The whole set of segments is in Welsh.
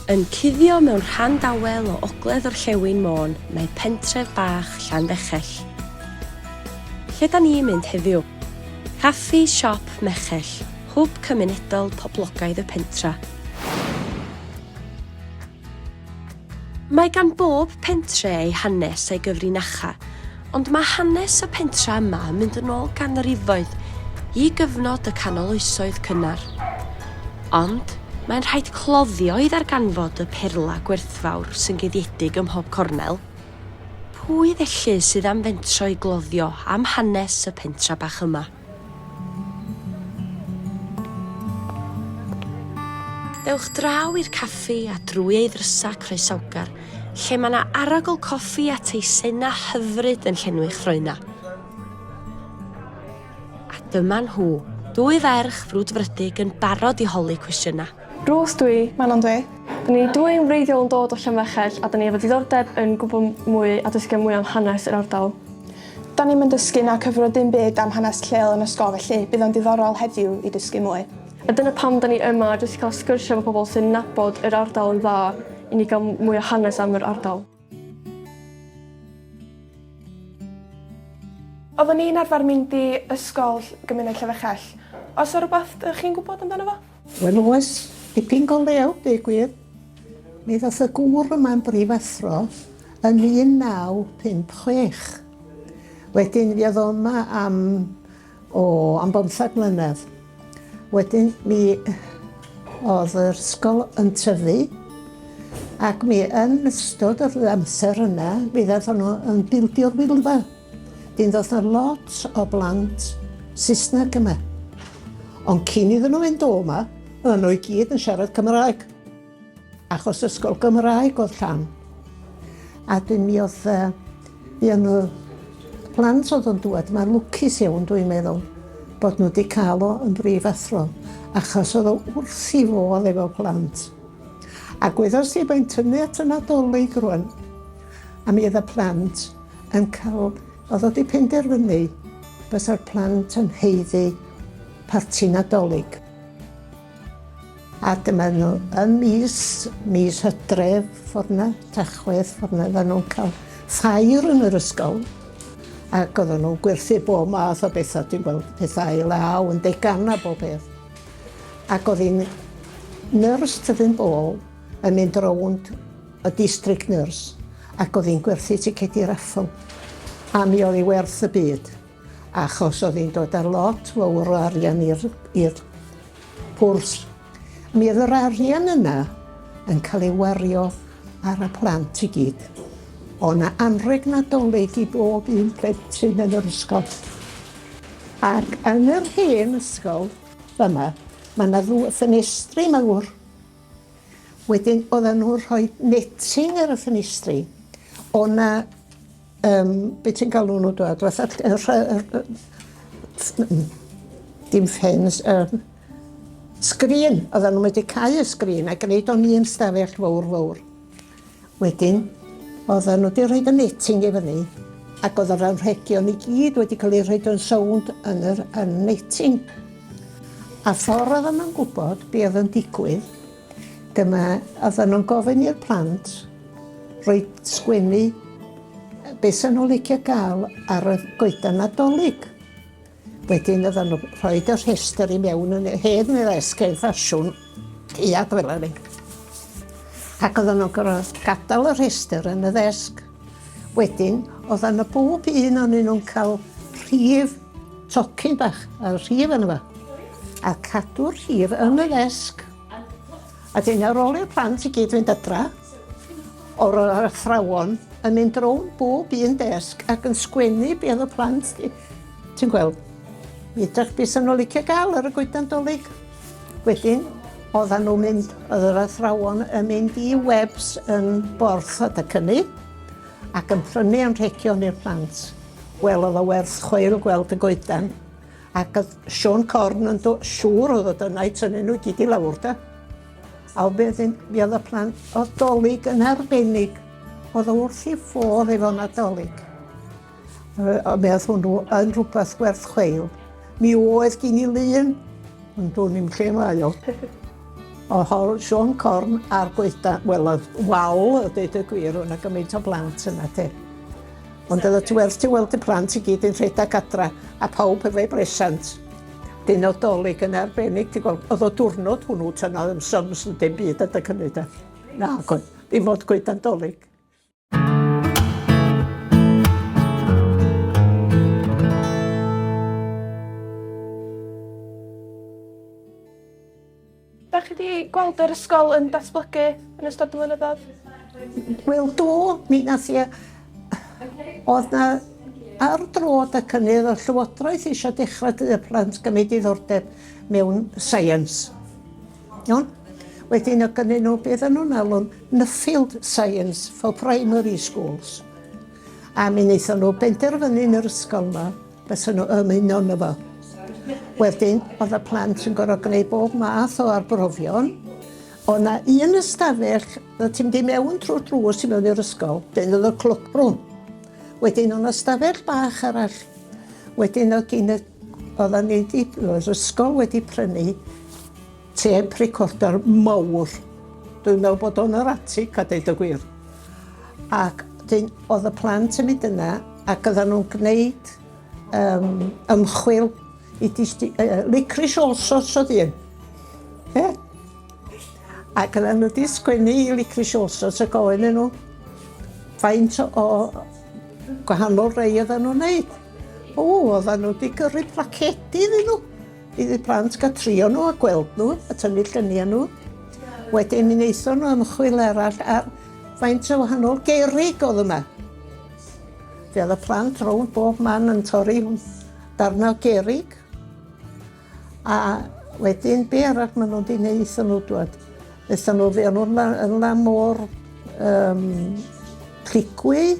Yn cuddio mewn rhan dawel o ogledd-orllewin Môn mae pentref bach Llanfechell. Lle da ni'n mynd heddiw? Caffi Siop Mechell, hwb cymunedol poblogaidd y pentra. Mae gan bob pentre ei hanes a'i gyfrinachau, ond mae hanes y pentra yma yn mynd yn ôl ganrifoedd i gyfnod y Canol Oesoedd cynnar. Ond, mae'n rhaid cloddio i ddarganfod y perlau gwerthfawr sy'n guddiedig ym mhob cornel. Pwy felly sydd am fentro i gloddio am hanes y pentra bach yma? Dewch draw i'r caffi a drwy ei ddrysau croesawgar, lle mae 'na arogl coffi a teisennau hyfryd yn llenwi'ch ffroenau. A dyma nhw, dwy ferch frwdfrydig yn barod i holi cwestiynau. Rose dwi. Manon dwi. Da ni dwy'n wreiddiol yn dod o Llanfechell a da ni efo diddordeb yn gwybod mwy a dysgu mwy am hanes yr ardal. Da ni'm yn dysgu na cyfro dim byd am hanes lleol yn ysgol felly bydd o'n diddorol heddiw i dysgu mwy. A dyna pam da ni yma, jyst i cael sgyrsiau efo pobl sy'n nabod yr ardal yn dda i ni gael mwy o hanes am yr ardal. Oeddwn i'n arfer mynd i ysgol gymuned Llanfechell. Oes 'na rwbath dych chi'n gwybod amdano fo? Wel oes, dipyn go lew, deud gwir. Mi ddoth y gŵr yma'n brifathro yn 1956. Wedyn mi oedd o yma am, o, am bomthag mlynedd. Wedyn mi oedd yr ysgol yn tyfu ac mi yn ystod yr amser yna mi ddaethon nhw yn bildio'r Wylfa. Dyn ddoth 'na lot o blant Saesneg yma. Ond cyn iddyn nhw fynd o yma, oedden nhw i gyd yn siarad Cymraeg. Achos ysgol Gymraeg oedd Llan. A dyn mi oedd, uh, mi o'n nhw, plant oedd yn dŵad, mae'n lwcus iawn dwi'n meddwl, bod nhw wedi cael o yn brif athro, achos oedd o wrth i fodd efo plant. A gwyddost ti, mae'n tynnu at y Nadolig rwan. A mi oedd y plant yn cael, oedd o 'di penderfynu bysa'r plant yn haeddu parti Nadolig. A dyma nhw yn mis, mis Hydref, ffordd 'na, Tachwedd, ffordd 'na, oedden nhw'n cael ffair yn yr ysgol. Ac oedden nhw'n gwerthu bob math o bethau, ti'n gweld, pethau i law, yn degan a bob peth. Ac oedd hi'n nyrs Tyddyn Bôl yn mynd rownd y district nurse ac oedd hi'n gwerthu ticedi raffl a mi oedd hi werth y byd achos oedd hi'n dod â lot fawr o arian i'r i'r pwrs. Mi oedd yr arian yna yn cael ei wario ar y plant i gyd. O 'na anrheg Nadolig i bob un plentyn yn yr ysgol. Ac yn yr hen ysgol yma, mae 'na ffenestri mawr. Wedyn oedden nhw'n rhoi netting ar y ffenestri. O' 'na yym be' ti'n galw nhw dwad fatha dim ffens yym sgrin. Oedden nhw'n medru cau y sgrin a gneud o'n un stafell fowr fowr. Wedyn oedden nhw 'di rhoid y netting i fyny ac oedd yr anrhegion i gyd wedi cael eu rhoid yn sownd yn yr yn netting. A ffordd oedden nhw'n gwybod be oedd yn digwydd, dyma oedden nhw'n gofyn i'r plant roi sgwennu be sy'n nhw'n licio gael ar y goedan Nadolig. Wedyn oedden nhw'n rhoi y rhestr i mewn yn hen neu ddesg hen ffasiwn, caead fel yna. Ac oedden nhw'n gorfod gadael y rhestr yn y ddesg. Wedyn, oedden nhw bob un o'n nhw'n cael rhif Tocyn bach a rhif arno fo. A cadw'r rhif yn y ddesg. A dyn ar ôl i'r plant i gyd fynd adra, o'r athrawon yn mynd rownd bob un desg ac yn sgwennu be oedd y plant di. Ti'n gweld, mi ydych beth sy'n nhw licio gael ar y goedan dolyg. Wedyn, oedden nhw'n mynd, oedd yr athrawon yn mynd i webs yn Borth adeg hynny, ac yn prynu anrhegion i'r plant. Wel, oedd o werth chweil gweld y goedan. Ac oedd Siôn Corn yn do, siŵr oedd o dyna i tynnu nhw i gyd i lawr da. A wedyn, mi oedd y plant, oedd Dolig yn arbennig. Oedd o wrth i fodd efo Nadolig. Mi oedd hwnnw yn rhywbeth gwerth chweil. Mi oedd gin i lun, ond dwn i'm lle mae o. O hol Siôn Corn a'r goedan, wel oedd wal a deud y gwir, oedd 'na gymaint o blant yna te. Ond oedd ti werth ti weld y plant i gyd yn rhedeg adra a pawb efo'i bresant. Dyn o Dolig yn arbennig, ti'n gweld, oedd o diwrnod hwnnw tan oedd ddim syms yn dim byd adeg hynny de. Na, ddim ond goedan Dolig. Da chi wedi gweld yr ysgol yn datblygu yn ystod y blynyddoedd? Wel do, mi nath i... Oedd na ar droad y cynnydd oedd Llywodraeth eisiau dechrau y plant gymryd diddordeb mewn science. Iawn? Wedyn oedd gynnyn nhw beth o'n nhw'n alw'n Nuffield Science for Primary Schools. A mi wnaethon nhw benderfynu yn yr ysgol yma fysa nhw ymuno yno fo. Wedyn, oedd y plant yn gorfod gwneud bob math o arbrofion. Oedd 'na un ystafell, oedd ti'n mynd i mewn trwy'r drws i mewn i'r ysgol, dyn oedd y clockroom. Wedyn oedd 'na stafell bach arall. Wedyn oedd gyn y, oedden ni wedi, oedd yr ysgol wedi prynu tape recorder mawr. Dwi'n meddwl bod o'n yr atig a deud y gwir. Ac dyn, oedd y plant yn mynd yna ac oedden nhw'n gwneud um, ymchwil i dis, licorice all sorts oedd un. E? Ac oedden nhw wedi sgwennu i licorice all sorts a gofyn nhw faint o gwahanol rei oedden nhw'n neud. O, oedden nhw wedi gyrru placedi iddyn nhw. I'r plant gael trio nhw a gweld nhw a tynnu lluniau nhw. Wedyn mi wnaethon nhw ymchwil arall ar faint o wahanol gerrig oedd yma. Fe oedd y plant rownd bob man yn torri darnau gerrig. A wedyn be arall maen nhw wedi gwneud wnaethon nhw dwad. Wnaethon nhw, fe o'n nhw'n yn la môr um, Lligwy.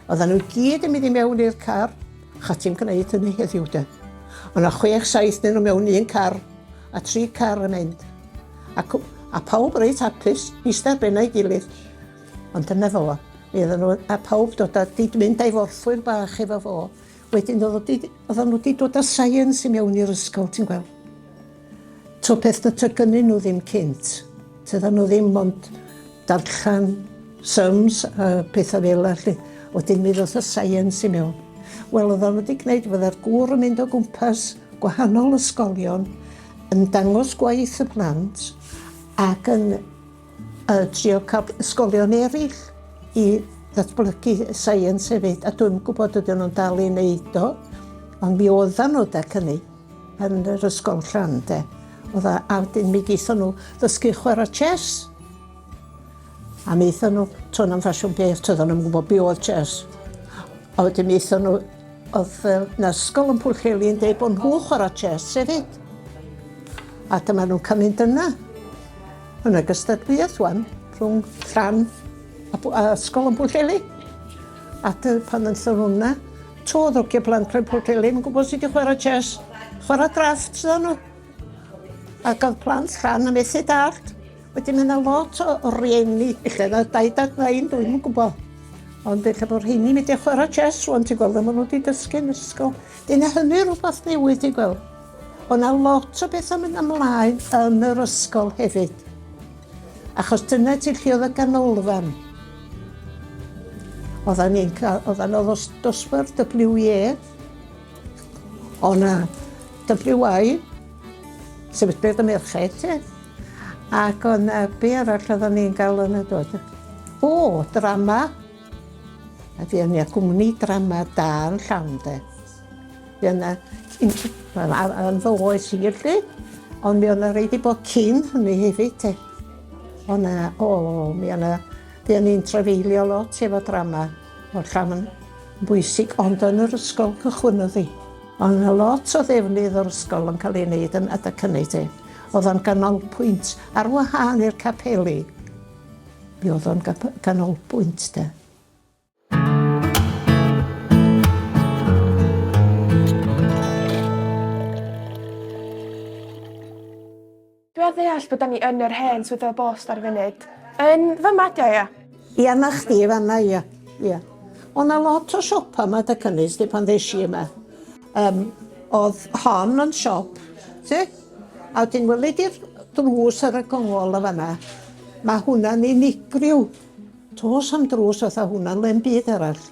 Oedden nhw gyd yn mynd i mewn i'r car. Cha ti'm gwneud hynny heddiw de. O' 'na chwech saith nyn nhw mewn un car a tri car yn mynd. Ac, a pawb reit hapus, eistedd ar bennau gilydd. Ond dyna fo. Mi oedden nhw, a pawb dod a di mynd a'i forthwyl bach efo fo. Wedyn oedd di, oedden nhw wedi dod â science i mewn i'r ysgol, ti'n gweld. To peth na tygynnyn nhw ddim cynt. Tyddan nhw ddim ond darllen sums a pethau fel 'na 'lly. Wedyn mi ddoth y science i mewn. Wel, oedden nhw wedi gwneud, fydda'r gŵr yn mynd o gwmpas gwahanol ysgolion yn dangos gwaith y plant ac yn uh, trio cael ysgolion eraill i ddatblygu science hefyd. A dwi'n gwybod ydyn nhw'n dal i wneud o, ond mi oedden nhw da cynnig yn yr ysgol llan de. Oedd a, a wedyn mi geithon nhw ddysgu chwarae chess. A mi aethon nhw, tôn am ffasiwn beth, toedden nhw'n gwybod be oedd chess. A wedyn mi aethon nhw, oedd uh, na ysgol yn Pwllheli yn dweud bod nhw'n chwarae chess hefyd. A dyma nhw'n cael mynd yna. Yna gystadleuaeth wan rhwng Llan a, a ysgol yn Pwllheli. A dy, pan aethon nhw yna, to oedd hogia plant rhoi Pwllheli yn gwybod sut i chwarae chess. Chwarae drafft oedden nhw. Ac oedd plant Llan yn methu dallt. Wedyn mae 'na lot o rieni, ella na daid a nain, dwi'm yn gwybod. Ond ella bod rheini'n mynd i chwarae chess rwan, ti'n gweld, maen nhw wedi dysgu yn yr ysgol. Dyna hynny rhywbeth newydd, ti'n gweld. O na lot o bethau'n mynd ymlaen yn yr ysgol hefyd. Achos dyna ti lle oedd y ganolfan. Oedden ni'n cael, oedden oedd dosbarth WE, o na WI, sefydliad y merched, te. Ac oedd 'na, be arall oedden ni'n gael yn y dod? O, drama. A fuon ni a gwmni drama da yn llawn de. Fuon na, yn fy oes i felly, ond mi oedd 'na rei 'di bod cyn hynny hefyd te. O na, o, mi oedd 'na, fuon ni'n trafeilio lot efo drama. Oedd llawn yn bwysig, ond yn yr ysgol cychwynnodd hi. Oedd 'na lot o ddefnydd o'r ysgol yn cael ei wneud yn adeg hynny te. Oedd o'n ganolbwynt ar wahân i'r capeli. Mi oedd o'n ganolbwynt de. Dwi ar ddeall bod 'da ni yn yr hen swyddfa bost ar y funud. Yn fyma 'di o ia? Ia 'na chdi fanna ia. Ia. O' 'na lot o siopa 'ma 'da cynnes 'di pan ddes i yma. Yym o'dd hon yn siop ti? A wedyn weli di'r... drws ar y gongol y fanna, mae hwnna'n unigryw. Tos am drws fatha hwnna yn le'm byd arall.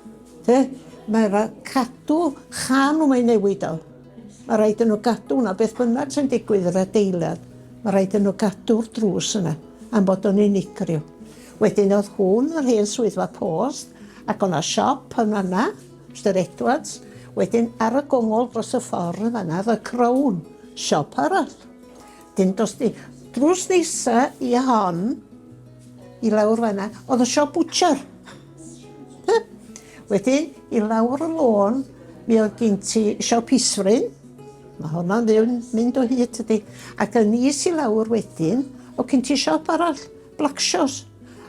Te? Mae ra cadw chan nhw mae'n newid o. Mae rhaid nhw gadw hwnna, beth bynnag sy'n digwydd yr adeilad, mae rhaid nhw gadw'r drws yna, am bod o'n unigryw. Wedyn oedd hwn yr hen swyddfa post, ac o'na siop yn fanna, Mister Edwards. Wedyn ar y gongol dros y ffordd yn fanna, The Crown, siop arall. Dyn dos di, drws nesa i hon, i lawr fanna, oedd y siop butcher. Wedyn, i lawr y lôn, mi oedd gen ti siop Isfryn, mae honna'n fyw mynd o hyd tydi, ac yn is i lawr wedyn, oedd gen ti siop arall, Blackshaws,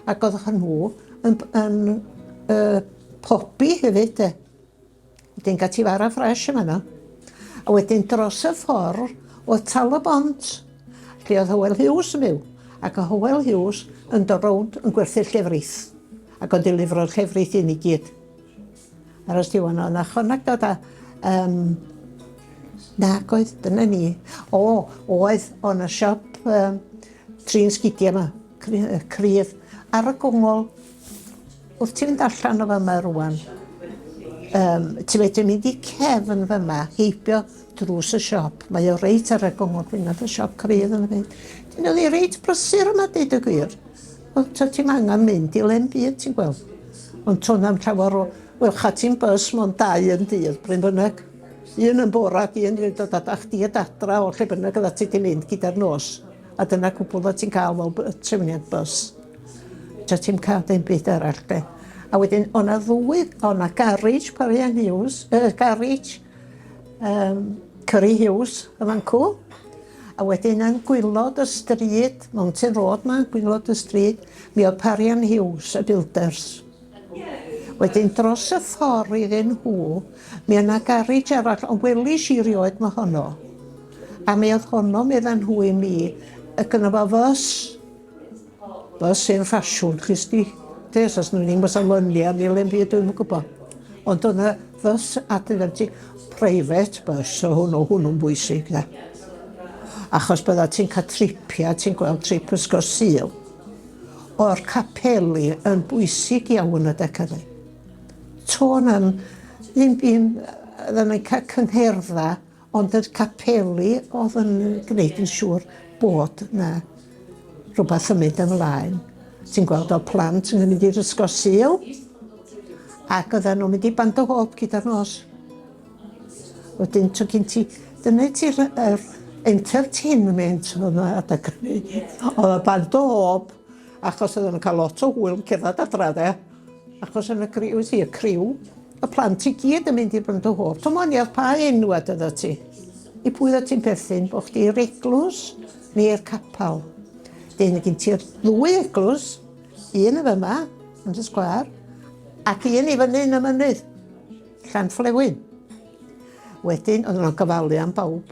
ac oedd nhw yn, yn uh, pobi hefyd de. Wedyn ga ti fara ffresh yn fanno. A wedyn dros y ffordd oedd Tal y Bont, lle oedd Hywel Hughes yn byw. Ac o Hywel Hughes yn dod rownd yn gwerthu'r llefrith. Ac o'n dilifro'r llefrith i ni gyd. Ar ys diwedd o'n achonag dod â... Um, nag oedd, dyna ni. O, oedd, o'n y siop um, trin sgidiau yma, cryf, ar y gongol Wrth ti fynd allan o fyma rwan, um, ti medru mynd i cefn fyma, heibio drws y siop. Mae o reit ar y gongol gwynaf y siop cryf yn y byd. Dyn oedd hi reit brysur yma, deud y gwir. Ond to ti'n angen mynd i le'n byd, ti'n gweld. Ond to na'm llawer o... Wel, cha ti'n bys mond dau yn dydd, bryn bynnag. Un yn bora ac un yn dod â chdi adra o lle bynnag oeddet ti 'di mynd gyda'r nos. A dyna cwbl oeddet ti'n cael fel trefniant bys. Ta ti'm cael dim byd arall de. A wedyn o' 'na ddwy, o' 'na garej Parry and Hughes, yy garej yym Curry Hughes yn fancw. A wedyn yn gwylod y stryd, Mountain Road 'ma, gwylod y stryd, mi oedd Parry and Hughes, y builders. Wedyn dros y ffordd iddyn nhw, mi oedd 'na garej arall, ond welis i rioed mohono. A mi oedd honno, meddan nhw i mi, y gynno fo fys. Bys hen ffasiwn, chys di. Te, os nhw'n ddim fysa lyniau neu lem byd, dwi'm yn gwybod. Ond oedd yna fys adeiladu private bus, so hwnnw, hwnnw'n bwysig, de. Achos bydda ti'n cael tripiau, ti'n gweld trip ysgol Sul, o'r capeli yn bwysig iawn y decadau. To yna'n, ddim, ddim, oedden ni'n cael cyngherddau Ond y capeli oedd yn gwneud yn siŵr bod 'na rhywbeth yn mynd ymlaen. Ti'n gweld o plant yn mynd i'r ysgol Sul ac oedden nhw'n mynd i Band o Hope gyda'r nos. Wedyn to gen ti, dyna ti'r er entertainment oedd yna adeg hynny. Oedd y Band o Hope, achos oedden nhw'n cael lot o hwyl yn cerdded adra de. Achos yn y criw, ti, y criw, y plant i gyd yn mynd i'r Band o Hope. Dwi'm yn gwybod pa enwad oeddet ti. I pwy oeddet ti'n perthyn, bo chdi i'r eglwys neu i'r capel. Dyn gen ti'r ddwy eglwys, un yn fyma, yn y sgwâr, ac un i fyny yn y mynydd, Llanfflewyn. Wedyn, oedden nhw'n gofalu am bawb.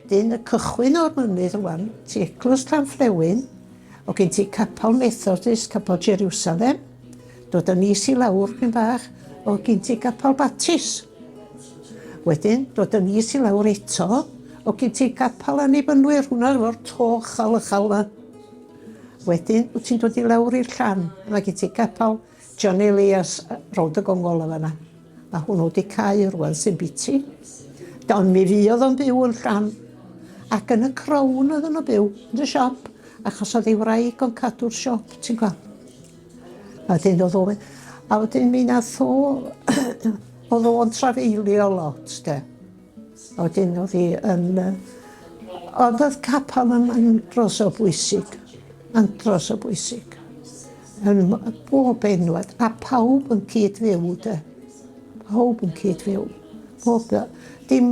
Dyn y cychwyn o'r mynydd rwan, ti eglwys Llanfflewyn, o gen ti capel Methodist, capel Jerusalem, dod yn is i lawr pyn bach, o gen ti gapel Baptist. Wedyn, dod yn is i lawr eto, o gen ti gapel Annibynwyr, hwnna efo'r to uchel uchel yma. Wedyn, wyt ti'n dod i lawr i'r llan, mae gen ti gapel John Elias rownd y gongol yn fan'na. Mae hwnnw wedi cau rwan sy'n biti. Ond mi fuodd o'n byw yn llan. Ac yn y Crown oedden nhw'n byw, yn y siop, achos oedd ei wraig o'n cadw'r siop, ti'n gweld. A wedyn oedd o... A wedyn mi nath o... oedd o'n trafeilio lot, de. A wedyn oedd hi yn... Ond oedd capel yn andros o bwysig. Andros o bwysig. Yn bob enwad. A pawb yn cyd-fyw, de. Pawb yn cyd-fyw. Pob... Dim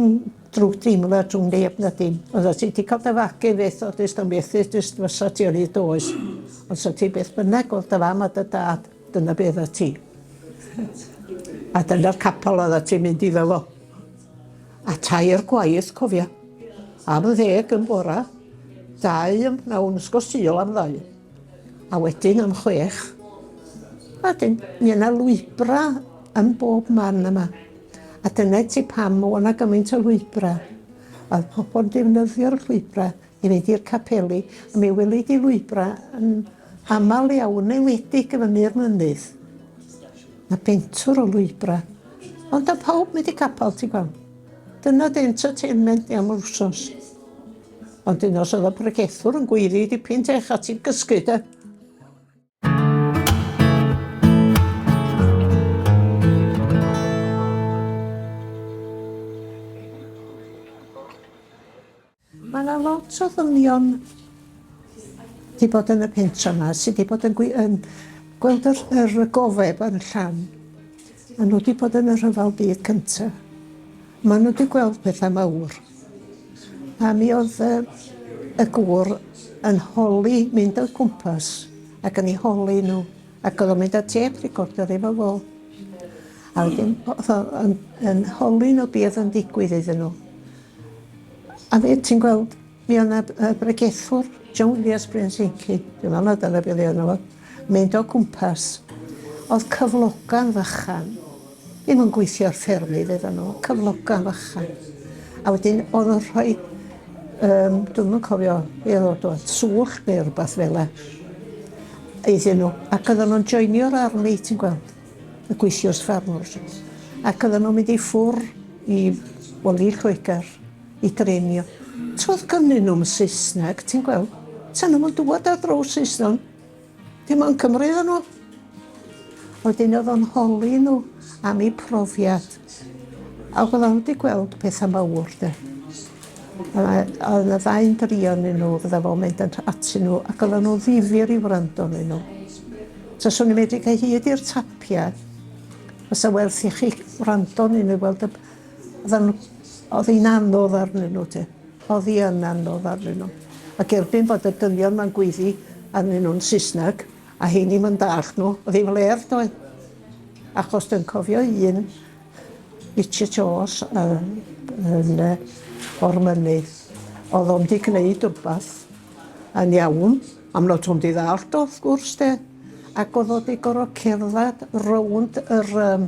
drwg deimlad rhwng neb na dim. Ond ti wedi cael dy fagu Methodist a Methodist fysa ti o hyd oes. Ond sa ti beth bynnag oedd dy fam a dy dad, dyna beth oedd ti. A dyna'r capel oedd ti'n mynd iddo fo. A tair gwaith, cofia. Am ddeg yn bora, dau yn pnawn ysgol Sul am ddau, a wedyn am chwech. A wedyn, mi yna lwybra yn bob man yma. A dyna ti pam o' 'na gymaint o lwybra. A oedd pobl yn defnyddio'r llwybra. i fynd i'r capeli, a mi weli di lwybra yn aml iawn, enwedig i fyny'r mynydd. Na bentwr o lwybra. Ond da pawb mynd i capel, ti'n gweld. Dyna dy entertainment ni am yr wsos. Ond un os oedd y pregethwr yn gweiddi dipyn tech a ti'n gysgu de. Mae yna lot o ddynion 'di bod yn y pentra 'ma sy 'di bod yn gwe- yn gweld yr yr gofeb yn llan. Ma' nhw 'di bod yn y rhyfel byd cynta. Ma' nhw 'di gweld petha mawr. A mi o'dd yy y gŵr yn holi mynd o gwmpas ac yn 'u holi nhw ac o'dd o'n mynd â têp recorder efo fo. A wedyn o'dd o yn yn holi nhw be' o'dd yn digwydd iddyn nhw. A fe, ti'n gweld, mi oedd 'na yy bregethwr, John Williams Bryn Seinci, dwi'n meddwl na dyna be' oedd 'i enw fo, mynd o gwmpas. Oedd cyfloga'n fychan, ddim yn gweithio ar ffermydd iddyn nhw, cyfloga'n fychan. A wedyn oedd o'n rhoi, um, dwi'm yn cofio be oedd o, swllt neu rhywbeth fel 'na, iddyn nhw. Ac oedden nhw'n joinio'r army, ti'n gweld. y gweithiwrs ffarmwrs, ac oedden nhw'n mynd i ffwr i, wel, i Lloegr i dreinio. Toedd gynnyn nhw'm Saesneg, ti'n gweld. Tan nhw'm yn dŵad ar draws Saesnon. Dim ond Cymru oedden nhw. Wedyn oedd o'n holi nhw am eu profiad. Ac oedden nhw wedi gweld pethau mawr, de. Oedd yna ddau'n drio arnyn nhw, fydda fo'n mynd atyn nhw, ac oedden nhw'n ddifyr i wrando arnyn nhw. Taswn i'n medru cael hyd i'r tapiau, fysa werth i chi wrando arnyn nhw i weld y... Oedden nhw... Oedd hi'n anodd arnyn nhw te. Oedd hi yn anodd arnyn nhw. Ac erbyn bod y dynion 'ma'n gweiddi arnyn nhw'n Saesneg, a heini'm yn dallt nhw, oedd hi'n flêr doedd? Achos dwi'n cofio un, Richard Jones, yn, yn, o'r mynydd, oedd o'm 'di gwneud rwbath yn iawn, am not o'm 'di ddallt o wrth gwrs de, ac o'dd o 'di gor'o' cerddad rownd yr yym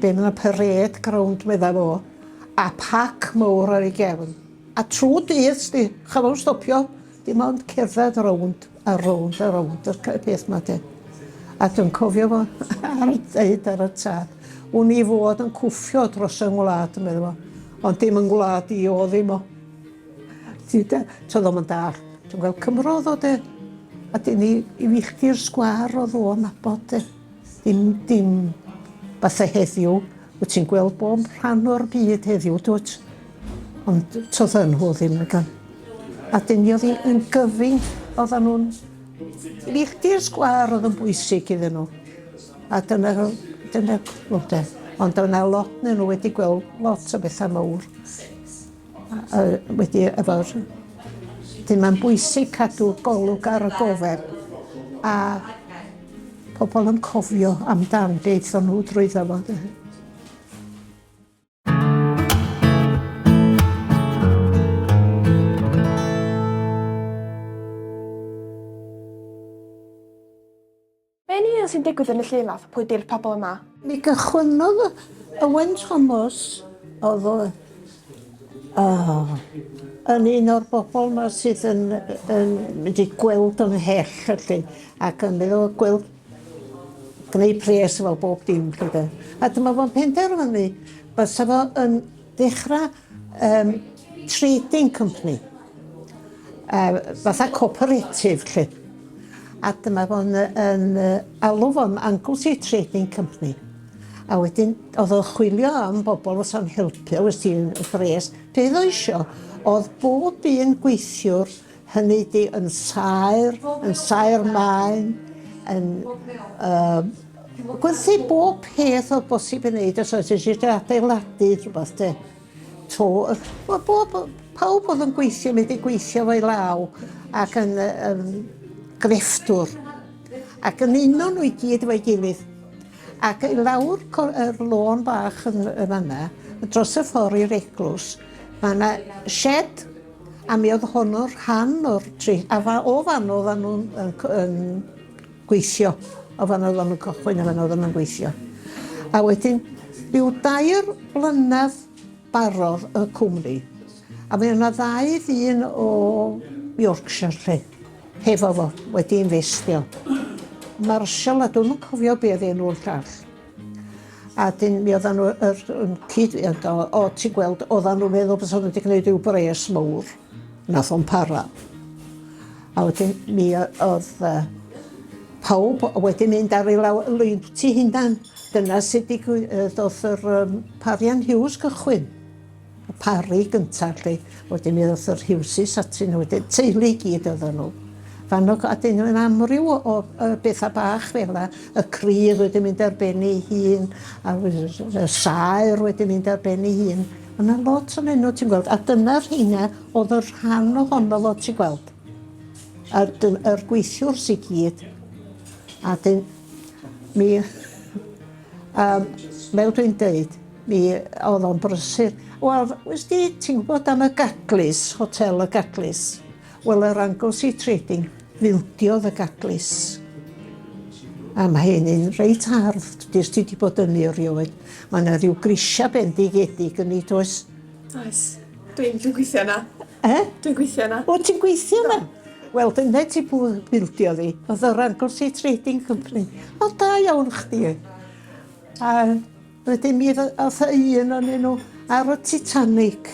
be' ma' parade ground medda fo, a pac mowr ar ei gefn, a trw dydd sdi, chafodd o'm stopio, dim ond cerddad rownd a rownd a rownd y peth 'ma de. A dwi'n cofio fo ar deud ar y tad, wn i fod yn cwffio dros yng ngwlad, medda fo, ond dim yng ngwlad i o'dd ddim o. Ti de, to'dd o'm yn dallt. Dwi'n gweld Cymro o'dd o de. A dyn ni i filltir sgwâr o'dd o'n nabod de. Dim dim fatha heddiw, wyt ti'n gweld bob rhan o'r byd heddiw dwyt? Ond to'dd nhw ddim yn gan. A dyn ni o'dd hi yn gyfyng, oeddan nhw'n filltir sgwâr o'dd yn bwysig iddyn nhw. A dyna dyna wel de. Ond o'na lot 'nyn nhw wedi gweld lot o betha mowr. Wedi efo'r... Wedyn mae'n bwysig cadw golwg ar y gofeb a pobl yn cofio amdan be aethon nhw drwyddo fo de. Be yn union sy'n digwydd yn y llun 'ma? Pwy 'di'r pobl yma? Mi gychwynnodd Owen Thomas, oedd o oh, yn un o'r bobl 'ma sydd yn, yn mynd i gweld ymhell felly, ac yn meddwl gweld gwneud pres efo bob dim 'lly de. A dyma fo'n penderfynu bysa fo yn dechrau um, trading company. Uh, fatha cooperative 'lly. A dyma fo'n yn alw fo'n Anglesey Trading Company. A wedyn oedd o'n chwilio am bobl fysa'n helpu, wnes ti'n bres. Be oedd o isio oedd bob un gweithiwr, hynny ydi yn saer, yn saer maen, yn uh, gwerthu bob peth oedd bosib i wneud os oes eisiau adeiladu rhywbeth de. To, wel bob, pawb oedd yn gweithio, mynd i gweithio fo'i law ac yn, yn grefftwr. Ac yn uno nhw i gyd efo'i gilydd. Ac i lawr yr lôn bach yn, yn fanna, dros y ffordd i'r eglwys, mae yna shed, a mi oedd honno rhan o'r tri, a fa, o fan oedden nhw'n yn, yn gweithio. O fan oedden nhw'n cychwyn a fan oedden nhw'n gweithio. A wedyn, rhyw dair blynedd barodd y cwmni. A mae yna ddau ddyn o Yorkshire 'lly, hefo fo, wedi infestio. Marshall, a dwi'm yn cofio be oedd enw'r llall. A dyn mi oeddan nhw yr, yn cyd, o, o ti'n gweld, oeddan nhw'n meddwl bod nhw wedi gwneud rhyw bres mowr. Nath o'n para. A wedyn mi oedd uh, pawb wedi mynd ar ei law lwynt i hunan. Dyna sut digwyddodd yr um, Parian Hughes gychwyn. Y pari gynta 'lly. Wedyn mi ddoth yr Hugheses atyn nhw wedyn. Teulu i gyd oedden nhw. Fanno a dyn nhw'n amryw o, o, o bethau bach fel 'na. Y crydd wedi mynd ar ben ei hun, a y saer wedi mynd ar ben ei hun. Ma' 'na lot o'n nhw ti'n gweld, a dyna'r rheina oedd y rhan ohono fo ti'n gweld. A'r, yr gweithiwrs i gyd. A dyn, mi, um, fel dwi'n deud, Mi oedd o'n brysur. Wel, wnes di, ti'n gwybod am y Gadlys, Hotel y Gadlys? Wel, yr Anglesey Trading fildiodd y Gadlys. A mae hyn yn reit hardd, dys ti wedi bod yn ei erioed. Mae yna rhyw grisiau bendigedig yn ei, does? Oes. Dwi'n dwi gweithio yna. E? Dwi'n gweithio yna. O, ti'n gweithio yna? Wel, dyna ti bildiodd hi. Oedd yr Anglesey Trading Company. O, da iawn chdi. A Wedyn mi ddoth un o'nyn nhw ar y Titanic.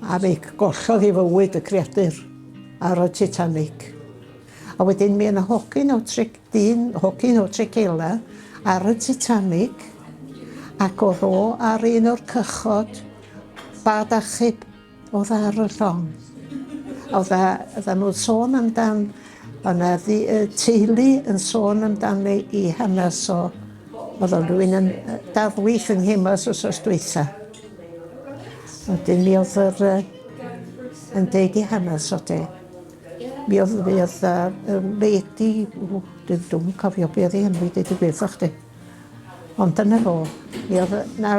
A mi gollodd ei fywyd y creadur ar y Titanic. A wedyn mi yna hogyn o Tre, dyn, hogyn o Tregela ar y Titanic ac oedd o ar un o'r cychod bad achub. Oedd ar y llong. Oedd oedden nhw'n sôn amdan, oedd 'na teulu yn sôn amdan ei hanes o, oedd o'n rhywun yn darlith yng Nghemaes wythnos dwytha. Wedyn mi oedd yr, yn deud ei hanes o de. Mi oedd, mi oedd y lady, dwi'n dwi'm yn cofio be oedd ei henw hi, deud y gwir wrtha chdi. Ond dyna fo, mi oedd 'na,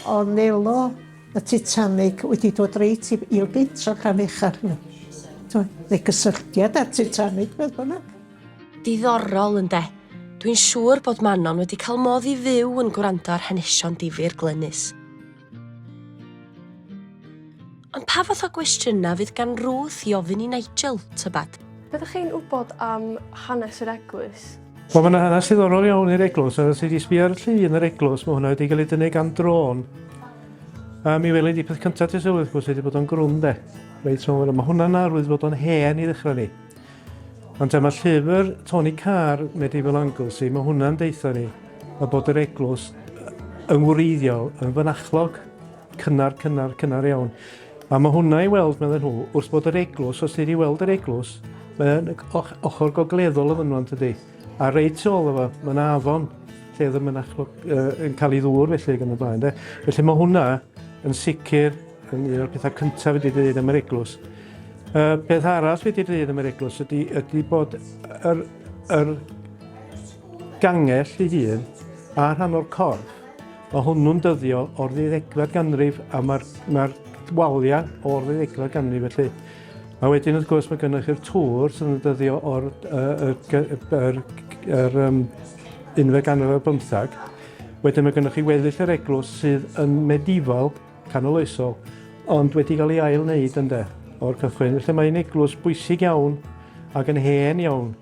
o Nelo Y Titanic wedi dod reit i i'r bit o Llanfechell. Neu gysylltiad â'r Titanic, beth bynnag. Diddorol, ynde? Dwi'n siŵr bod Manon wedi cael modd i fyw yn gwrando ar hanesion difyr Glenys. Ond pa fath o gwestiynau fydd gan Ruth i ofyn i Nigel, tybed? Be ydych chi'n wybod am hanes yr eglwys? Wel, mae yna hanes diddorol iawn i'r eglwys, a os ti 'di sbio ar y llun yr eglwys, mae hwnna wedi cael ei dynnu gan drôn. A mi weli di peth cyntaf ti'n sylwi wrth gwrs ydy bod o'n grwn de. Reit, so mae hwnna'n arwydd bod o'n hen i ddechrau ni. Ond te, mae llyfr Tony Carr, Medieval Anglesey, mae hwnna'n deutha ni a bod yr eglwys yn wreiddiol yn fynachlog cynnar, cynnar, cynnar iawn. A mae hwnna i weld, meddyn nhw, wrth bod yr eglwys, os ti wedi weld yr eglwys, mae'n ochr gogleddol y fynwant ydy. A reit tu ôl efo, mae yna afon lle oedd y mynachlog uh, yn cael ei ddŵr felly gan y blaen. De. Felly mae hwnna yn sicr yn un o'r pethau cyntaf wedi dweud am yr eglwys. Uh, peth arall wedi dweud am yr eglwys ydy, ydy bod yr, yr gangell ei hun a rhan o'r corff Mae hwnnw'n dyddio o'r ddeuddegfed ganrif a mae'r mae waliau o'r ddeuddegfed ganrif felly. A wedyn wrth gwrs mae gennych chi'r tŵr sydd yn dyddio o'r uh, yr, yr, yr um, unfed ganrif ar bymthag. Wedyn mae gennych chi weddill yr eglwys sydd yn medieval, canoloesol, ond wedi cael ei ail wneud ynde, o'r cychwyn. Felly mae'n eglwys bwysig iawn ac yn hen iawn.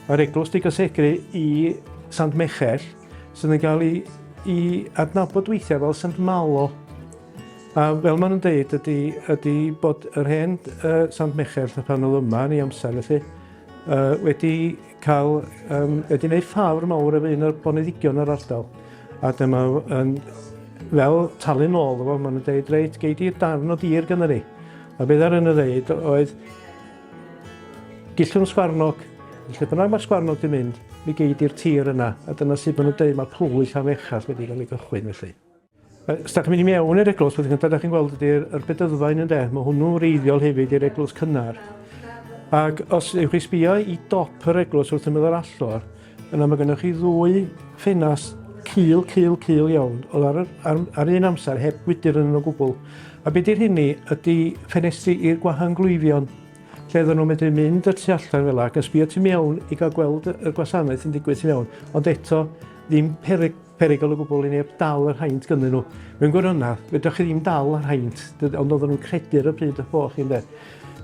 Mae'r eglwys wedi gysegru i Sant Mechell, sydd yn cael ei, ei adnabod weithiau fel Sant Malo. A fel maen nhw'n deud ydy, ydy bod yr hen uh, Sant Mechell pan oedd yma yn ei amser felly, uh, wedi cael, um, wedi gwneud ffawr mawr efo un o'r boneddigion yr ardal. A dyma yn, fel talu nôl efo, maen nhw'n deud, reit, gei di'r darn o dir gyda ni. A beth ar yn y ddeud oedd, Gillwn sgwarnog. Lle bynnag mae'r sgwarnog 'di mynd, mi gei di'r tir yna. A dyna sut maen nhw'n deud mae plwy Llanfechell wedi cael ei gychwyn felly. Os da chi'n mynd i mewn i'r eglwys, peth cyntaf da chi'n gweld ydy'r yr bedyddfaen ynde. Mae hwnnw'n wreiddiol hefyd i'r eglwys cynnar. Ac os ewch chi sbio i dop yr eglwys wrth ymyl yr allor, Yna mae gennych chi ddwy ffenast cul, cul, cul iawn, oedd ar, ar, ar un amser heb gwydr yn nhw o gwbl. A be di'r hynny ydy ffenestri i'r gwahanglwyfion, lle oedden nhw'n medru mynd y tu allan fel ac yn sbio tu mewn i gael gweld y gwasanaeth yn digwydd tu mewn, ond eto ddim peryg, perygl o gwbl i neb dal yr haint gynnyn nhw. Mewn gwirionedd, fedrwch chi ddim dal yr haint, ond oedden nhw'n credu ar y pryd y bo chi, ynde.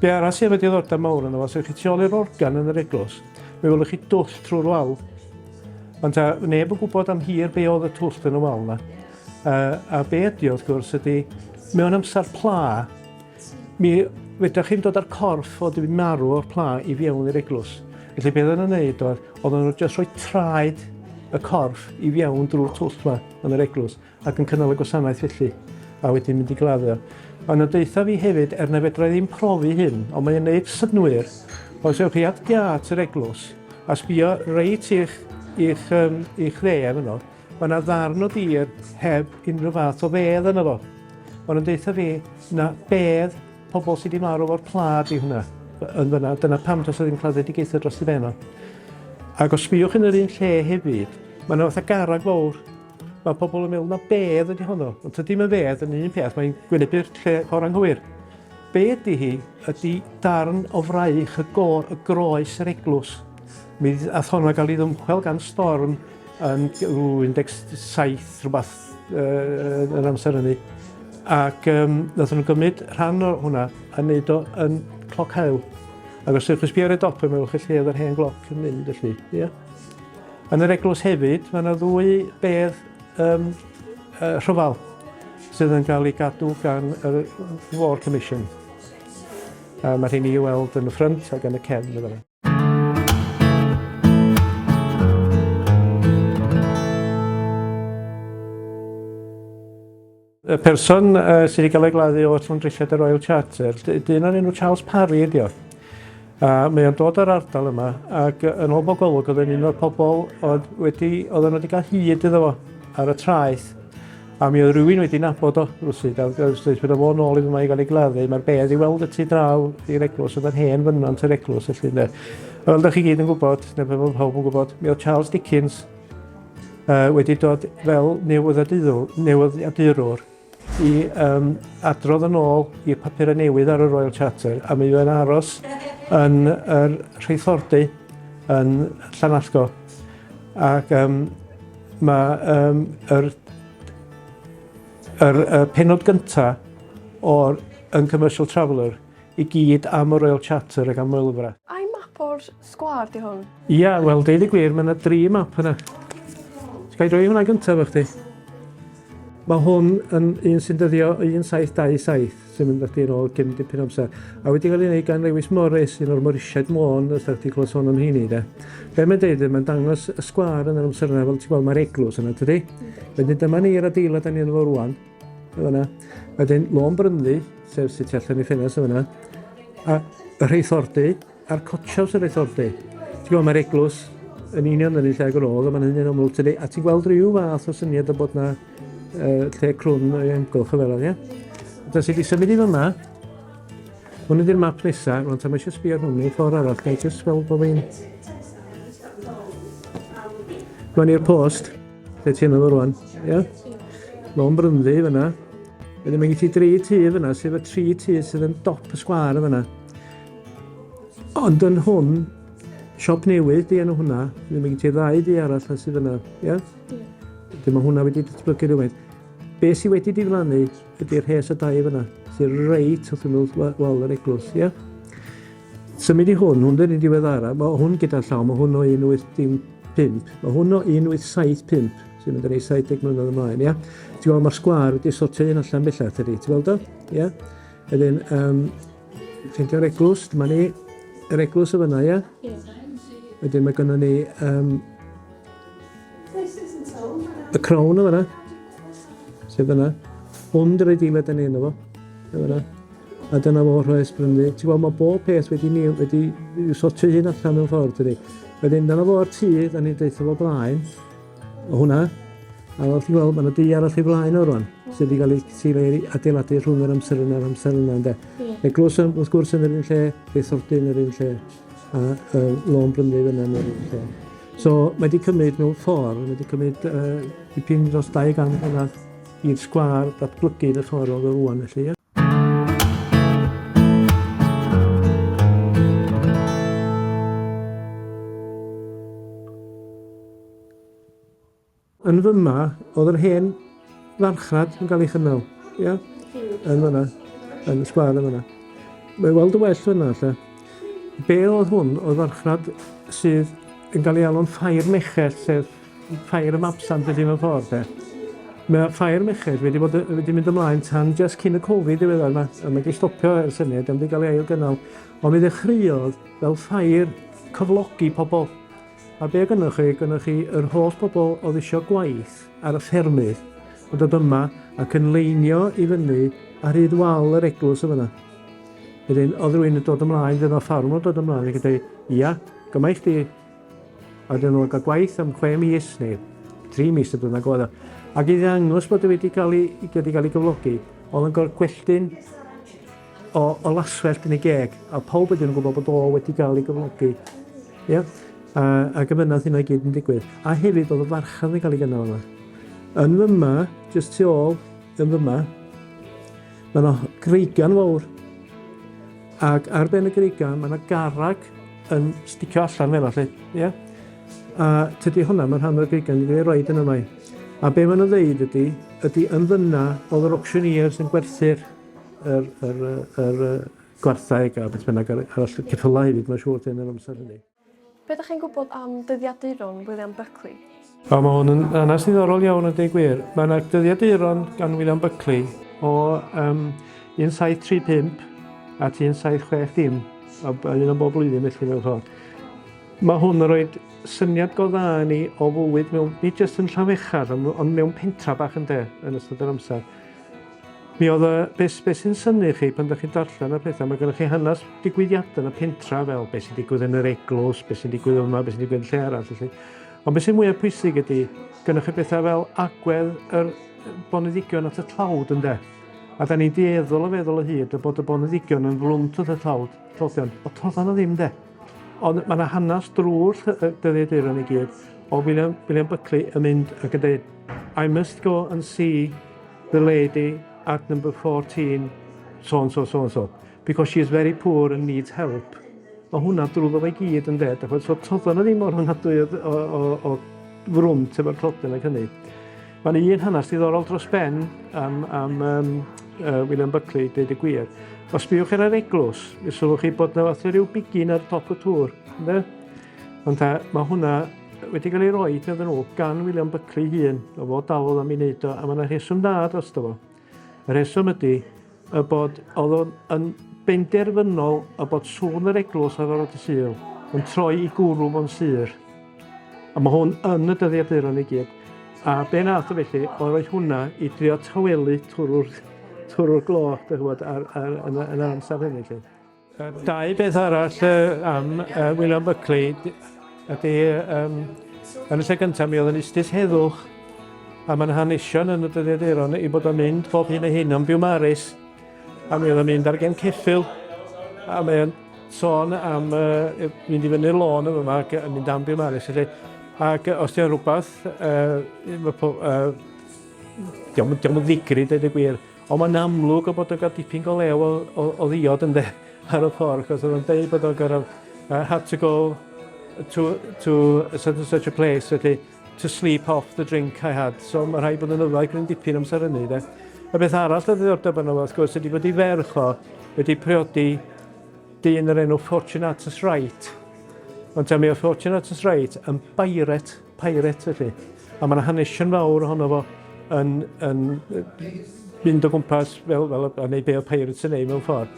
Be arall sydd efo diddordeb mawr yno fo, os ewch chi tu ôl i'r organ yn yr eglwys, mi welwch chi dwll trwy'r wal. Ond ta, neb yn gwybod am hir be oedd y twll yn y wal na. A be ydy wrth gwrs ydy, mewn amser pla, mi fedrwch chi'n dod â'r corff o wedi marw o'r pla i fewn i'r eglwys. Felly beth oedden nhw'n neud oedd, oedden nhw'n jyst rhoi traed y corff i fewn drwy'r twll yma yn yr eglwys ac yn cynnal y gwasanaeth felly, a wedyn mynd i gladdu o. Ond yn deutha fi hefyd, er na fedra i ddim profi hyn, ond mae'n neud synnwyr, os ewch chi at giât yr eglwys a sbio reit i'ch, i'ch, um, i'ch dde yno, mae yna ddarn o dir heb unrhyw fath o fedd yno fo. Ond yn deutha fi na bedd pobl sydd wedi marw o'r pla di hwnna yn fyna. Dyna pam does ddim claddedigaethau dros i ben o. Ac os sbïwch yn yr un lle hefyd, mae yna fatha garreg fawr. Mae pobl yn meddwl na bedd ydy honno, ond tydi yn fedd yn un peth, mae'n gwynebu'r lle ffordd anghywir. Be ydy hi ydy darn o fraich y gor, y groes yr eglwys. Mi ath honno gael ei ddymchwel gan storm yn 17 rhywbeth uh, yn amser hynny. Ac um, nath nhw gymryd rhan o hwnna a wneud o yn cloc hael. Ac os ydych chi'n sbio ar y dop, yn meddwl chi lle oedd yr hen gloc yn mynd, felly. Yeah. Yn yr eglwys hefyd, mae yna ddwy bedd um, uh, rhyfel sydd yn cael ei gadw gan y War Commission. A mae rheini i'w weld yn y ffrynt ac yn y cefn. Yna. Y person uh, sydd wedi cael ei gladdu o Llandrilliad y Royal Charter, dyn o'r enw Charles Parry ydi o. A mae o'n dod o'r ardal yma, ac yn ôl bob golwg oedd yn un o'r pobl oedd wedi, oedden nhw wedi cael hyd iddo fo ar y traeth. A mi oedd rhywun wedi nabod o rwsyd, a wrth gwrs bod o'n ôl i fyma i gael ei gladdu, mae'r bedd i weld y tu draw i'r eglwys, oedd yn hen fynwent yr eglwys felly ynde. A fel ydych chi gyd yn gwybod, neu fel pawb yn gwybod, mi oedd Charles Dickens uh, wedi dod fel newyddiadurwr, newyddiadurwr i um, adrodd yn ôl i'r papurau newydd ar y Royal Charter a mi oedd aros yn yr rheithordy yn Llanallgo ac um, mae um, yr, yr, yr penod gyntaf o'r Uncommercial Traveller i gyd am y Royal Charter ac am Wylfa. Ai map o'r sgwâr 'di hwn? Ia, wel deud y gwir, mae yna dri map yna. Ga i roi hwnna gyntaf efo chdi? Mae hwn yn un sy'n dyddio 1727, sy'n mynd â chdi yn ôl cyn dipyn amser. A wedi cael ei wneud gan Lewis Morris, un o'r Morisiaid Môn, os da chdi clywed sôn am heini, de. Be mae'n deud, mae'n dangos y sgwâr yn yr amser yna, fel ti'n gweld, mae'r eglwys yna, tydi? Wedyn dyma ni'r adeilad da ni yno fo rwan. Yn fan'na. Wedyn Lôn Brynddu, sef sydd tu allan i ffenest yn fan'na. A y rheithordy, a'r cochaws y rheithordy. Ti'n gweld, mae'r eglwys yn union yn un lle ag yr oedd, a mae'n hynny'n amlwg tydi. A ti'n gweld rhyw fath o syniad o bod na uh, lle crwn o'i amgylch o fel yna, ie? Da sydd wedi symud i fyma, hwn ydy'r map nesaf, rwan ta mae eisiau sbio ar hwn neu ffordd arall, ga i jyst weld bod fi'n... Rwan i'r post. Lle ti yno fo rwan? Ia? Lôn Brynddu fyna. Wedyn mae gen ti dri tŷ fyna, sef y tri tŷ sydd yn dop y sgwâr yn fyna. Ond yn hwn, siop newydd di enw hwnna, wedyn mae gen ti ddau dŷ arall na sydd fyna, ia? Wedyn mae hwnna wedi datblygu rhywfaint. Be sydd wedi diflannu ydy'r rhes o dai fyna, sydd reit wrth ymyl wal yr eglwys, ia? Symud i hwn, hwn dyn ni'n diweddara, mae hwn gyda llaw, mae hwn o 1805, mae hwn o 1875, sy'n mynd yn ei 70 mlynedd ymlaen, ia? Ti'n gweld, mae'r sgwâr wedi sortio un allan bellach, tydi, ti'n gweld o? Ia? Wedyn, um, ffeindio'r eglwys, dyma ni, yr eglwys o fyna, ia? Wedyn mae gynnon ni um, y crown o fyna, sef fyna. Hwn dy'r adeilad da ni yno fo, fyna. A dyna fo rhoes brynu. Ti'n gweld, mae bob peth wedi ni, wedi sortio hun allan mewn ffordd, tydi. Wedyn, dyna fo'r tŷ, da ni'n deutha fo blaen, o hwnna. A fel ti'n gweld, mae yna dŷ arall i flaen o rwan, sydd wedi cael ei, sydd wedi adeiladu rhwng yr amser yna a'r amser yna, ynde. Yeah. Eglwys, wrth gwrs, yn yr un lle, Rheithordy yn yr un lle, a uh, Lôn Brynu fyna yn yr un lle. So, mae wedi cymryd mewn ffordd, mae wedi cymryd uh, dipyn dros 200 mlynedd i'r sgwâr ddatblygu yn y ffordd oedd o rwan, felly, ie. Yn fyma, oedd yr hen farchnad yn cael ei chynnal, ia? Yn fyna, yn y sgwâr yn fyna. Mae weld y well fyna, lle. Be oedd hwn oedd farchnad sydd yn cael ei alw'n ffair mechell, sef ffair y mabsant felly mewn ffordd, de. Mae ffair mechell wedi, bod, wedi mynd ymlaen tan just cyn y Covid diweddar yma, a mae wedi stopio ers hynny, a wedi cael ei ail gynnal. Ond mi ddechreuodd fel ffair cyflogi pobl. A be gynnoch chi? Gynnoch chi yr holl bobl oedd eisiau gwaith ar y ffermydd yn dod yma ac yn leinio i fyny ar hyd wal yr eglwys yn fyna. Wedyn, oedd rhywun yn dod ymlaen, dyna ffarmwr yn dod ymlaen ac yn dweud, ia, gyma i chdi. A wedyn nhw'n cael gwaith am 6 mis neu 3 mis neu bynnag oedd o. Ac i ddangos bod e wedi cael ei, wedi cael ei gyflogi, oedd yn gorfod gwelltyn o, o laswellt yn ei geg, a pawb wedyn yn gwybod bod o wedi cael ei gyflogi. Ia? A, ac y fynadd hynna i gyd yn digwydd. A hefyd oedd y farchnad yn cael ei gynnal yma. Yn fyma, jyst tu ôl, yn fyma, Mae yna greigian fawr, ac ar ben y greigian mae yna garreg yn sticio allan fel allu, ie? A tydi hwnna, mae'n rhan o'r greigian wedi cael ei roed yn yma. A be maen nhw'n ddeud ydy, ydy yn fyna oedd yr auctioneers yn gwerthu'r yr, yr, yr, yr gwartheg a beth bynnag arall, ceffylau hefyd, mae'n siŵr, yn yr amser hynny. Be ydych chi'n gwybod am dyddiaduron William Buckley? O, mae hwn yn hanes ddiddorol iawn a dweud gwir. Mae yna dyddiaduron gan William Buckley o um, 1735 at 1760, a un o'n bob blwyddyn felly mewn ffordd. Mae hwn yn rhoi syniad go dda i ni o fywyd mewn, nid jyst yn Llanfechell, ond mewn pentra bach yn de, yn ystod yr amser. Mi oedd y, be, be sy'n synnu chi pan ydych chi'n darllen y pethau, mae gennych chi hanes digwyddiadau yn y pentra fel beth sy'n digwydd yn yr eglwys, beth sy'n digwydd yma, beth sy'n digwydd yn lle arall. Felly. Ond beth sy'n mwyaf pwysig ydy, gennych chi bethau fel agwedd yr boneddigion at y tlawd ynde. A da ni'n dueddol o feddwl o hyd y bod y boneddigion yn flwnt wrth y tlawd, tlodion. O toeddan nhw ddim de. Ond mae yna hanes drwy'r dyddiaduron i gyd o William, William Buckley yn mynd ac yn dweud I must go and see the lady at number 14 so and so, so and so, because she is very poor and needs help. Mae hwnna drwyddo fe gyd yn dweud, achos so toedden nhw ddim mor ofnadwy o, o, o, o frwnt efo'r tlodyn ac hynny. Mae'n un hanes diddorol dros ben am, am um, uh, William Buckley, dweud y gwir. Os bywch ar yr eglwys, mi sylwch chi bod yna fath o ryw bigyn ar top y tŵr. Ynddo? Ond ta, mae hwnna wedi cael ei roi iddyn nhw gan William Buckley hun, o fod dalodd am ei wneud o, a mae yna rheswm da drosto fo. Y rheswm ydy y bod oedd o'n yn benderfynol y bod sŵn yr eglwys ar ôl y Sul yn troi i gwrw fo'n sur. A mae hwn yn y dyddiaduron i gyd. A be nath o felly, oedd rhoi hwnna i drio tawelu twrw'r twrw'r gloch, dych chi'n gwybod, ar, ar, yn, yn yr amser hynny. Lly. Dau beth arall am William Buckley ydy, um, yn y lle gyntaf mi oedd yn ustus heddwch a mae'n hanesion yn y dyddiaduron i bod o'n mynd bob hyn a hyn o'n Biwmaris a mi oedd o'n mynd ar gen ceffyl a mae'n sôn am uh, mynd i fyny'r lôn yma ac yn mynd am Biwmaris felly ac os di'n rhywbeth uh, uh, diolch yn ddigri dweud y gwir. Ond mae'n amlwg o bod o'n cael dipyn go lew o, o, o ddiod ynde ar y ffordd, achos oedd o'n deud bod o'n gorfod uh, had to go to, to such and such a place, felly to sleep off the drink I had. So mae rhaid bod yn yfed gryn dipyn amser hynny, de. Y beth arall oedd ddiddordeb yno, wrth gwrs, ydy bod ei ferch o wedi priodi dyn yr enw Fortunatus Wright. Ond ta mi oedd Fortunatus Wright yn pirate pirate felly. A mae yna hanesion fawr ohono fo yn, yn mynd o gwmpas fel, fel a neud be oedd pirates yn neud mewn ffordd.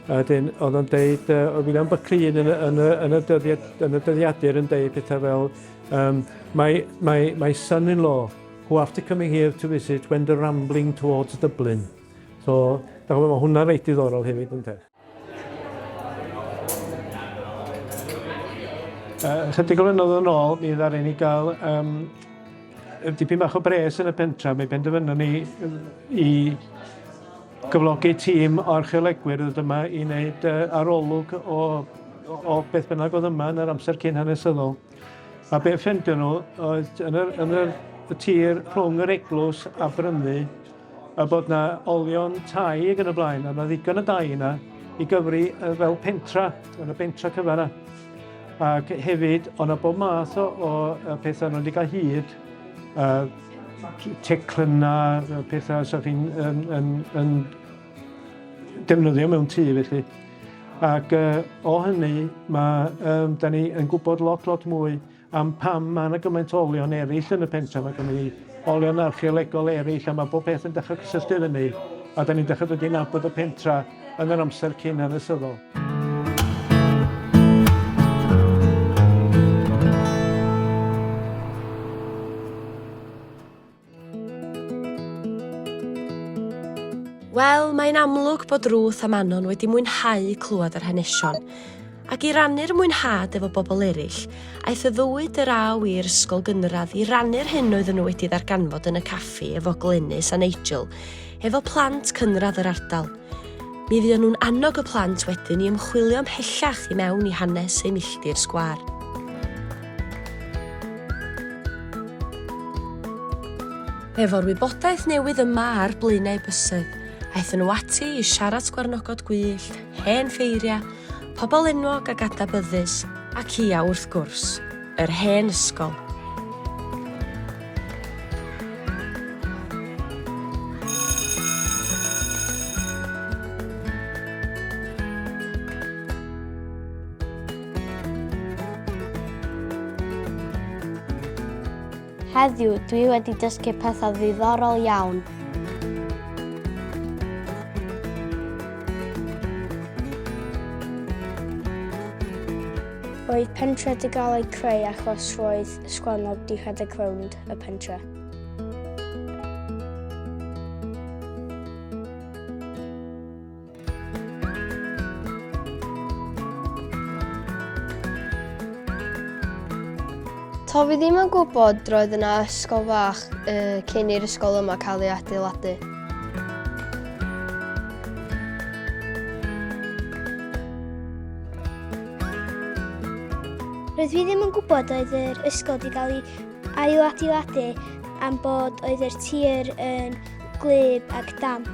A wedyn, oedd o'n deud, uh, oedd William Buckley yn, yn, yn, yn, y dyddiad, yn y dyddiadur yn deud pethau fel, um, my, my, my son-in-law, who after coming here to visit went rambling towards Dublin. So, da chi'n mae hwnna reit diddorol hefyd, ynddo? Uh, chydig o flynyddoedd yn ôl, mi ddaru ni gael um, dipyn bach o bres yn y pentra. Mi benderfynon ni i gyflogi tîm o archeolegwyr ddod yma i wneud uh, arolwg o, o beth bynnag oedd yma yn yr amser cyn hanesyddol. A be ffendio nhw oedd yn yr, yn yr, y tir rhwng yr eglwys a Brynu, a bod 'na olion tai ac yn y blaen, a 'na ddigon o dai yna i gyfri fel pentra, yn y bentra cyfan yna. Ac hefyd, o'na bob math o, o pethau nhw wedi cael hyd, uh, teclynnau, pethau sa chi'n yn, yn, yn defnyddio mewn tŷ felly. Ac uh, o hynny, mae, um, da ni yn gwybod lot, lot mwy am pam mae yna gymaint o olion eraill yn y pentref, mae gynnon ni olion archeolegol eraill a mae bob peth yn dechrau cysylltu fyny a da ni'n dechrau dod i nabod y pentra yn yr amser cyn hanesyddol. Wel, mae'n amlwg bod Ruth a Manon wedi mwynhau clywed yr hanesion. Ac i rannu'r mwynhad efo bobl eraill, aeth y ddwy draw i'r ysgol gynradd i rannu'r hyn oedden nhw wedi ddarganfod yn y caffi efo Glenys a Nigel, efo plant cynradd yr ardal. Mi fuon nhw'n annog y plant wedyn i ymchwilio ymhellach i mewn i hanes eu milltir sgwâr. Efo'r wybodaeth newydd yma ar blaenau bysedd, aethon nhw ati i siarad sgwarnogod gwyllt, hen ffeiriau, pobl enwog ac adnabyddus, ac ia, wrth gwrs, yr hen ysgol. Heddiw, dwi wedi dysgu pethau ddiddorol iawn. Roedd pentre 'di gael ei creu achos roedd sgwarnog 'di rhedeg rownd y pentre. To fi ddim yn gwybod roedd yna ysgol fach uh, cyn i'r ysgol yma cael ei adeiladu. Roedd fi ddim yn gwybod oedd yr ysgol wedi cael ei ailadeiladu am bod oedd yr tir yn gwlyb ac damp.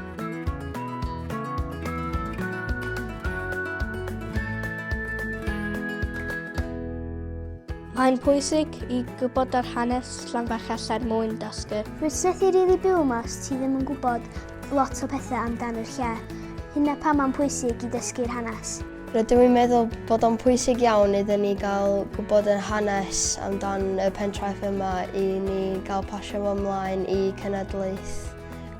Mae'n pwysig i gwybod yr hanes Llanfechell er mwyn dysgu. Rwyt methu rili byw yma os ti ddim yn gwybod lot o pethau amdan yr lle. Hynna pam mae'n pwysig i dysgu'r hanes. Rydw i'n meddwl bod o'n pwysig iawn iddyn ni gael gwybod yr hanes amdan y pentref yma i ni gael pasio fo ymlaen i cenedlaeth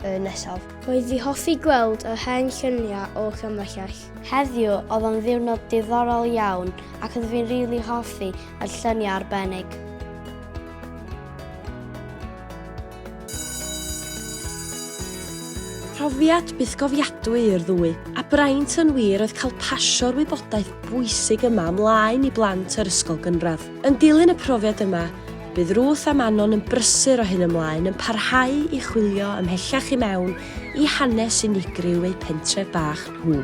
y nesaf. Roedd fi hoffi gweld yr hen lluniau o Llanfechell. Heddiw oedd o'n ddiwrnod diddorol iawn ac oedd fi'n rili hoffi y lluniau arbennig. Profiad bythgofiadwy i'r ddwy, a braint yn wir oedd cael pasio'r wybodaeth bwysig yma ymlaen i blant yr ysgol gynradd. Yn dilyn y profiad yma, bydd Ruth a Manon yn brysur o hyn ymlaen yn parhau i chwilio ymhellach i mewn i hanes unigryw eu pentref bach nhw.